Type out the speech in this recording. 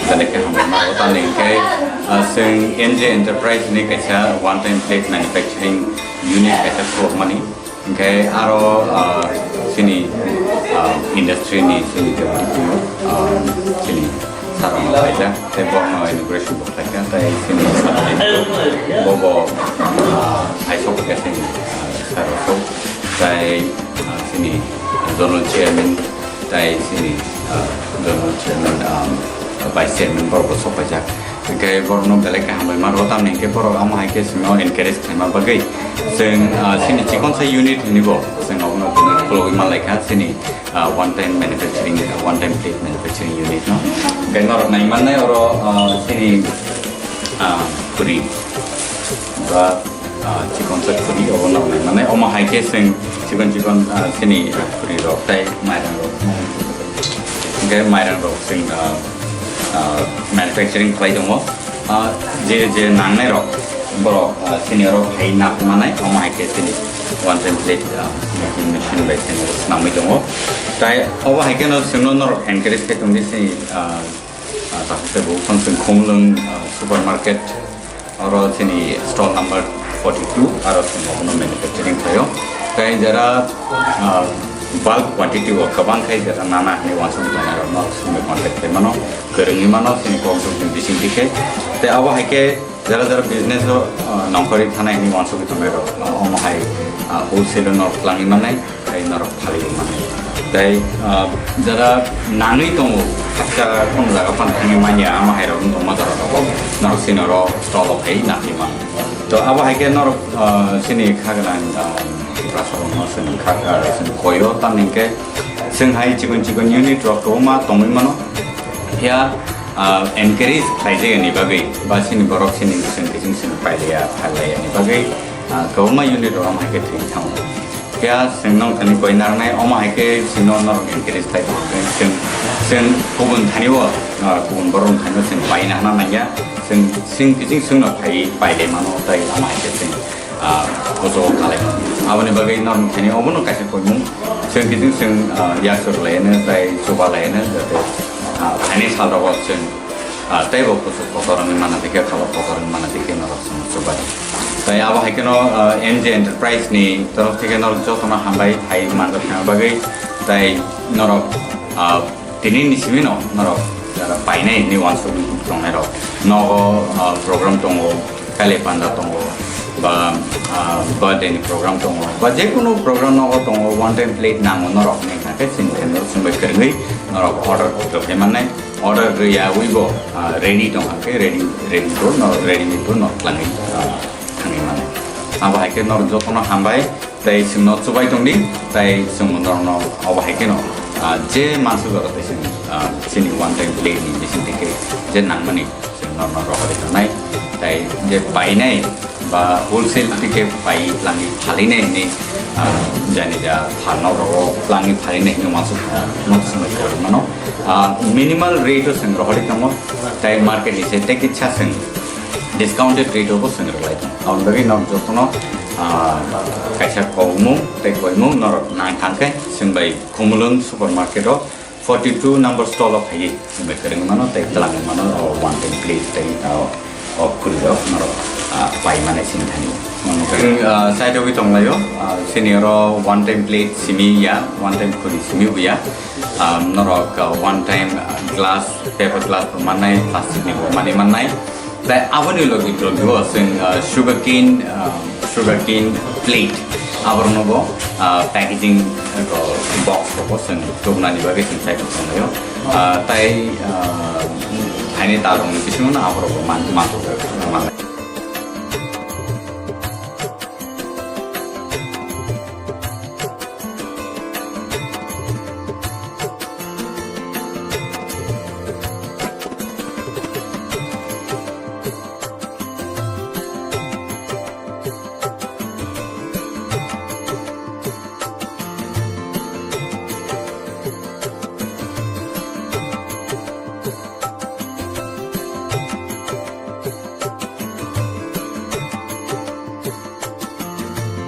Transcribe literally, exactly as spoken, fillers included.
Belai khe hambai ma, o tamni hwnkhe, ah, chwng M J Enterprise ni kaisa one time plate manufacturing unit kaisa khulukmani. Hwnkhe aro, ah, chini, ah, industry ni chini deputy, ah, chini sir rok no kaisa, tei borok no inauguration bo khlaikha, tei chini sir bo bo, ah, hai sok kha chini, ah, sir rok, tei, ah, chini zonal chairman, tei chini, ah, zonal chairman, ah, vice chairman borok bo sok paijak. Hwnkhe borokno belai khe hambai ma rw, tamni hwnkhe borok amo hai khe chwngno encourage khlaima bagwi chwng, ah, chini chikonsa unit hwnwi bo chwng abono khulogwi manlaikha chini, ah, one time manufacturing, one time plate manufacturing unit no. Hwnkhe norok nai mannai oro, ah, chini, ah, khuri ba, ah, chikonsa khuri obo norok nai mannai. Omo hai khe chwng chikon chikon, ah, chini khuri rok tei mairang rok. Hwnkhe mairang rok chwng, ah, ah, manufacturing khlai tongo. Ah, je, je nangnai rok, borok, ah, senior rok hai nap manai, omo hai khe chini one time plate, ah, making machine bai senior rok swnamwi tongo. Tai obo hai kheno chwngno norok encourage khe tongdi chini, ah, ah, takhuk tei bukhuk phano chwng Khumulwng, ah, supermarket, oro chini stall number forty two, aro chwng obono manufacturing khlaio. Tai jara, ah, bulk quantity o kwbang khai jara nana hinwi uansuk tongnai rokno chwngno contact khlai mano, kwrwngwi mano chini kok bising dikhe. Tai abo hai khe jara jara business o, ah, nongkhorwi thanai hinwi uansugwi tongnai rok, ah, omo hai, ah, wholesale no twlangwi mannai. Tei norok phalwi mannai. Tei, ah, jara nangwi tongo, haksa kono jaga phano thangwi manya, ama hai rok wng tongma jora rogo, norok sini oro stall o phai nangwi mano. To abo hai khe norok, ah, sini khagrang, ah, Tiprasa rok no chwng kha, ah, chwng koyo, tamni hwnkhe chwng hai chikon chikon unit rok kwbangma tongwi mano. Phiya, ah, encourage khlaijagani bagwi, ba sini borok sini chwng kiching chwng pailaiya, phailaiya ni bagwi, ah, kwbangma unit rok ama hai khe thwi thango. Phiya chwng nong thani koi narwknai, omo hai khe chwngno norok encourage khlai tongo. Chwng, chwng kubun thani o, ah, kubun borok thani o chwng paina hwnna nangya. Chwng, chwng kiching chwngno phai, pailai mano, tai omo hai khe chwng, ah, koso khalai mano. Aboni bagwi norok thani obono kaisa koimung. Chwng kiching chwng, ah, yak sur lai no, tai chuba lai no, jate, ah, phaini sal rogo chwng Ah, tei bo kuchuk kotor wngwi mana dikhe, khalok kotor wngwi mana dikhe norok chwng chubai. Tai abo hai kheno, ah, M J Enterprise ni torof theke norok jotono hambai hai manjak thangna bagwi. Tai norok, ah, tini ni simi no norok, ah, painai hinwi uansuk tongnai rok. Nogo, ah, program tongo, kale panda tongo, ba, ah, birthday ni program tongo, ba jekunu program nogo tongo, one time plate nango norok ni hwnka khe chini thani norok chwngbai kwrwngwi norok order rwkhe mannai. Order rwyawi bo, ah, ready tong khe ready, ready bo no, ready ni bo no twlangwi, ah, thangwi mano. Abo hai khe norok jotono hambai, tei chwngno chubai tongdi, tei chwng norokno abo hai kheno, ah, je mansuk oro tei chwng, ah, chini one time plate ni bising tei khe je nangmani chwng norokno rohorwi tongnai, tei je painai, ba wholesale tike pai twlangwi phalinai hinwi, ah, jani ja pharma rogo twlangwi phalinai hinwi uansuk, ah, uansuk mano. Ah, minimal rate o chwng rohorwi tongo, tai market ni se tei kisa chwng discounted rate o bo chwng rwlai tongo. Aboni bagwi norok jotono, ah, kaisa kokmung tei koimung norok nang thang khe chwng bai Khumulwng supermarket o forty two number stall o phaiwi chwngbai kwrwngwi mano tei twlangwi mano o one time plate tei o, o khuri rok norok, ah, pai mani sini thani. Chwng, ah, side o tonglaio, ah, sini oro one time plate simi ya, one time khuri simi bo ya. Ah, norok, ah, one time, ah, glass, paper glass bo mannai, plastic ni bo mani mannai. Tai aboni logi logi o chwng, ah, sugarcane, ah, sugarcane plate. Aborokno bo, ah, packaging, ah, box rok bo chwng tubunani bagwi chwng sai tonglaio. Ah, tai, ah, haini dalrokni bisingo no aborok bo man, man, man.